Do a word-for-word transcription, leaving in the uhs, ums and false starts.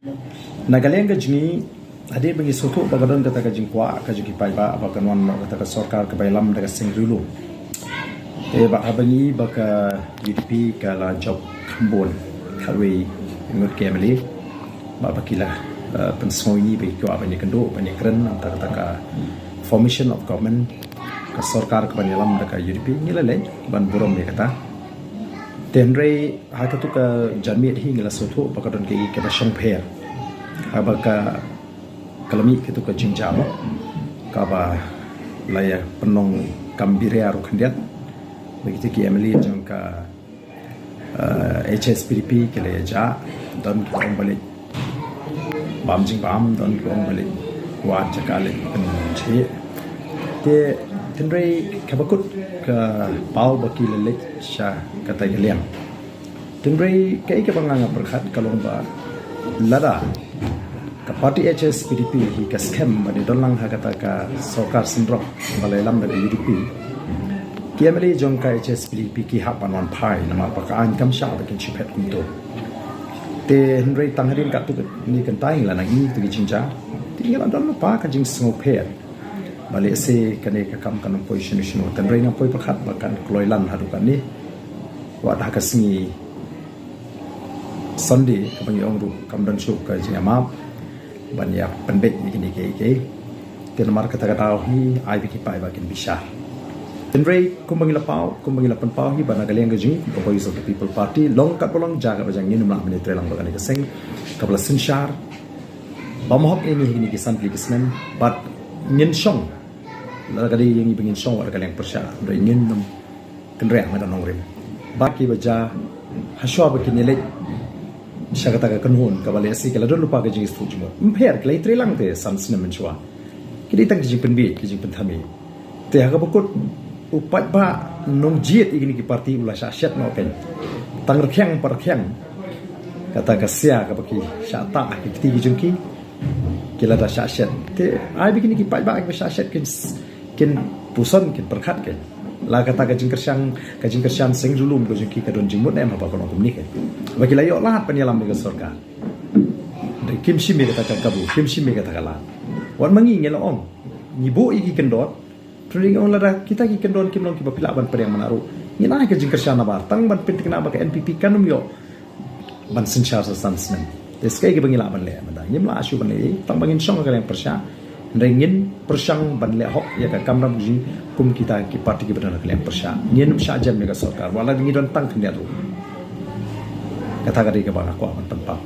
Na ka liang ka jong ngi, hadien ba ngi sngewthuh ba ka don kata ka jingkwah ka jong ki paidbah ba kan wan noh kata ka sorkar kaba ïalam da ka seng riewlum. Te bad haba ngi ba ka U D P ka la jop kham bun, khatwei ngut ki M L A, ba ba ki la, eh, pynsngew ïa ngi ba ki kwah ban ïakynduh, ban ïakren, namar kata ka formation of government, ka sorkar kaban ïalam da ka U D P, ngi la leit ban burom ïa kata. Te hynrei ha katu ka janmiet hi ngi la sngewthuh ba ka don kaei kaba shongpher. Haba ka, ka la mih katu ka jingjia, kaba la ïa pynlong kam biria ruh khyndiat. Ba kita ki M L A jong ka, eh, H S P D P ki la ïa jah, don ki ong ba leit bam jingbam, don ki ong ba leit wad jaka leit pynshit. Te hynrei kaba kut ka paw ba ki la leit sha kata ka liang. Hynrei kaei kaba nga nga pyrkhat ka long ba lada ka party H S P D P hi ka skhem ban ïadon lang ha kata ka sorkar synrop ba la ïalam da ka U D P, ki M L A jong ka H S P D P ki hap ban wan phai, namar ba ka aiñ kam shah ba kin shu phet kumto. Te hynrei tang hadien katto katne kynta ngi la nang ïohi ïa kito ki jingjia. Te ngi la don lypa ka jingsngewpher ba lehse kane ka kam kan ym poi shano shano. Te hynrei nga poi pyrkhat ba kan kloi lang haduh katne. Wat ha ka sngi Sunday kaba ngi ong ruh kam don shuh ka jingïamap ban ïa pynbeit ïa kine kiei kiei. Te namar kata ka daw hi, ai ba ki paidbah kin bishar. Hynrei kumba ngi la paw, kumba ngi la pynpaw hi ba na ka liang ka jong ngi, ka Voice of the People Party, long katba long, jia katba jia, ngin ym lah ban ïatrei lang bad kane ka seng kaba la synshar bymhok ïa ngi ha kine ki san tylli ki snem. Bad ngin shong, lada ka dei ïa ngi ba ngin shong wat ha ka liang pyrshah, hynrei ngin ym kynriah, nga da nongrim. Ba kiba jia hashwa ba kin ïaleit sha kata ka kynhun kaba lehse ki la don lypa ka jingïasnoh jingmut. Ym pher, ki la ïatrei lang te san snem mynshuwa. Ki dei tang ki jingpynbieit, ki jingpynthame. Te ha kaba kut u paidbah nongjied ïa kine ki party u la shah shet noh kein. Tang rkhiang pa rkhiang kata ka sia kaba ki shah tah ha ki kti ki jong ki, ki la da shah shet. Te ai ba kine ki paidbah kiba shah shet kin, kin puson, kin pyrkhat kein. La kata ka jingkyrshan, ka jingkyrshan seng riewlum ka jong ki ka don jingmut ne em haba ka long kumne kein. Ba ki la ïoh lad ban ïalam bad ka sorkar. Te kim shim ïa kata ka kabu, kim shim ïa kata ka lad. Wat ma ngi ngi la ong, ngi buh ïa ki kyndon. Hynrei ngi ong lada kita ki kyndon kim long kiba phi lah ban pdiang mynta ruh, ngin ai ka jingkyrshan nabar tang ban pynthikna ba ka N P P kan ym ïoh ban synshar sa san snem. Te sa kaei kaba ngi lah ban leh mynta? Ngim lah shuh ban leh ei, tang ba ngin shong ha ka liang pyrshah. Hynrei ngin pyrshang ban leh hok ïa ka kamram ka jong ngi kum kita ki party kiba don ha ka liang pyrshah. Ngin ym shah jem ïa ka sorkar wat la ngi don tang khyndiat ruh. Kata ka dei kaba nga kwah ban pynpaw.